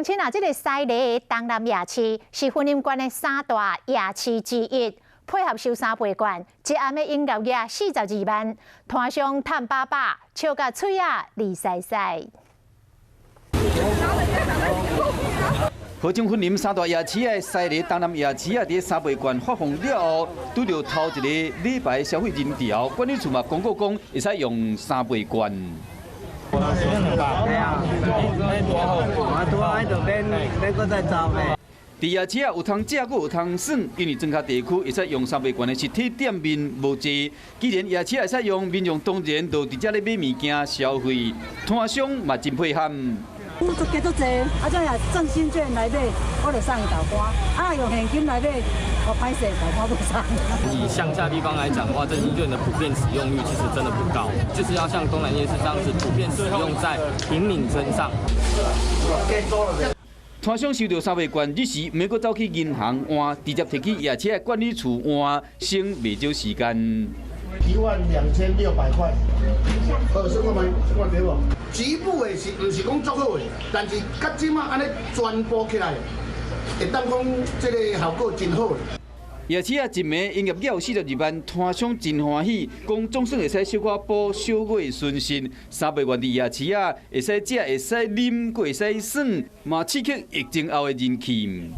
親啊，這个西螺東南夜市是雲林縣的三大夜市之一，配合收三倍券，一暗的營業額42萬，攤商趁飽飽，笑甲喙仔離屎屎。號稱雲林三大夜市的西螺東南夜市啊，佇三倍券發放了後，拄著頭一个禮拜消費人潮，管理處嘛公告講會使用三倍券。對啊，多好，多就免免閣再走咧。佇夜市啊，有通食，閣有通耍，因為莊跤地區會使用三倍券的實體店面無濟，既然夜市會使用，民眾當然就佇遮咧買物件消費，攤商嘛真配合。有足加足濟，啊，這若振興券來買，我就送伊豆乾；啊，用現金來買，我歹勢豆乾無送。以鄉下地方來講的話，振興券的普遍使用率其實真的不高，就是要像東南夜市這樣子普遍使用在平民身上。攤商收著三倍券，這時毋免閣走去銀行換，直接提去夜市的管理處換，省袂少時間。12,600塊，算看覓，算看對無？局部的是毋是講足好的，但是佮這馬按呢全部起來，會當講這个效果真好。夜市啊，一暝營業額有42萬，攤商真歡喜，講總算會使小可補小月損失。三倍券佇夜市啊，會使食，會使啉，閣會使耍，嘛刺激疫情後的人氣。